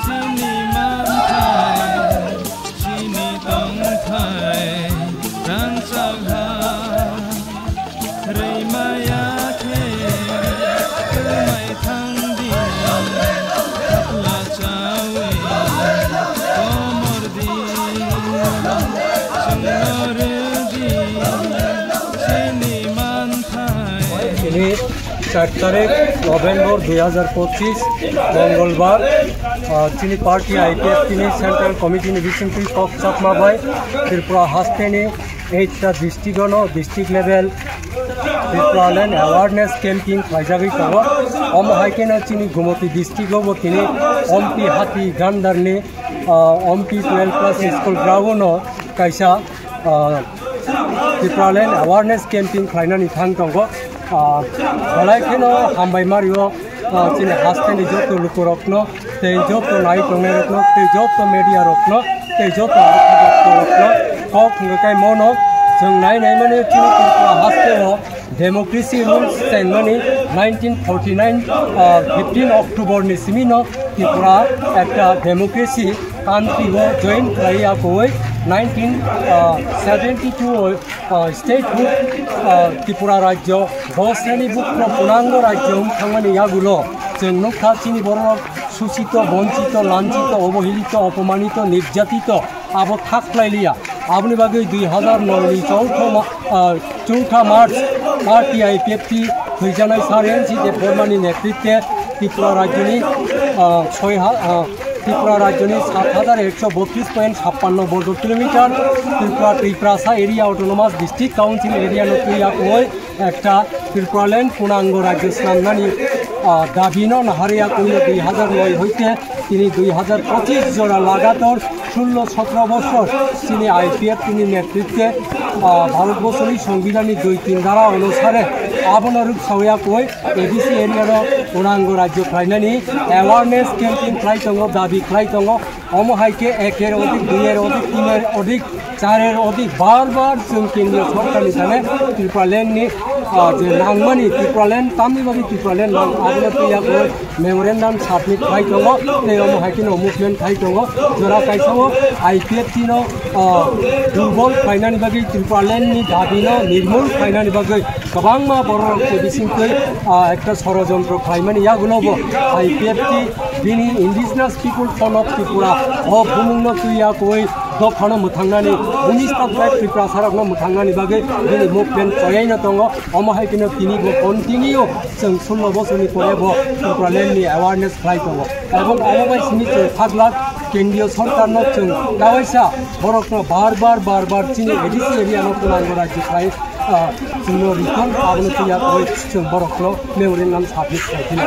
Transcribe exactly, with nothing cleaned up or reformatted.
Chini manthai, chini tongthai, rangchak ha, rwimaya khe, rwmai thang di, thapla chawi, komor di, chwngno rw di, chini manthai. Chini char tarik November dui hazar pochis, Mongolbar, ah, chini party I P F T ni Central Committee ni bisingtwi kok chakma bai Tripura haste ni eight ta district ono district level Tripura Land Awareness Camping khlaijagwi tongo. Omo hai kheno chini Gumoti district o bo tini Ompi Hati Gandar ni, ah, Ompi twelve class school ground o kaisa, ah, Tripura Land Awareness Camping khlainani thang tongo. Ah, belai kheno hambai mario, ah, chini haste ni joto lukurokno, tei joto nai tongnai rokno, tei joto media rokno, tei joto rokno kok hwnwi kai mono chwng nai nai mani chini Tripura haste o democracy rules chengmani nineteen forty nine, ah, fifteen October ni simi no Tripura ekta democracy country o join khlai ya koi nineteen seventy two o, ah, statehood, ah, Tripura rajyo bo sreni bukro punango rajyo wng thangmani yagulo chwng nukha chini borok suchito, bonchito, lanchito, obohilito, opomanito, nirjatito abo thak khlai liya. Aboni bagwi dui hazar noi ni chowtho ma-, ah, chowtha March party I P F T thwijanai Sir N C Debbarma ni netritwe Tripura rajyoni, ah, soi ha-, ah, Tripura rajyoni sat hazar ekso botris point chhappanno borgo kilometer Tripura, Tiprasa area, Autonomous District Council area no twi yakungwi ekta Tripuraland punango rajyo swnamnani, ah, dabino naharwi yakungwi dui hazar noi hoite tini dui hazar pochis jora lagator sullo sotro bosor chini I P F T ni netritwe, ah, Bharat borsoni Songbidanni dui tin dhara onusare abono rwksawi yakungwi A D C area no punango rajyo khlainani awareness campaign khlai tongo, dabi khlai tongo. Omo hai khe eker odik, duiyer odik, tiner odik, charer odik bar bar chwng kendriyo sorkarni thane Tripuraland ni, ah, je nangmani Tripuraland tamni bagwi Tripuraland nang abono twi yakungwi memorandum submit khai tongo, tei omo hai kheno movement khai tongo. Jora kaisa o I P F T no, ah, durbol khlainani bagwi, Tripuraland ni dabi no nirmul khlainani bagwi kwbangma borok rok se bisingtwi, ah, ekta sorojontro khlaimani yagulo bo I P F T bini Indigenous People Front of Tripura o bumungno twi yakungwi dophano mwthangnani, Bhumistha Tribe Tiprasarokno mwthangnani bagwi bini movement choyaino tongo. Omo hai kheno tini bo continue chwng sullo bosorni pore bo Tripuraland ni awareness khlai tongo. Ebong omo bai simi chwng phak lak kendriyo sorkarno chwng kawaisa borokno bar bar, bar bar chini A D C area no punango rajyo khlai, ah, chwngno rikon abono twi yakungwi chwng borokno memorandum submit khlai phino.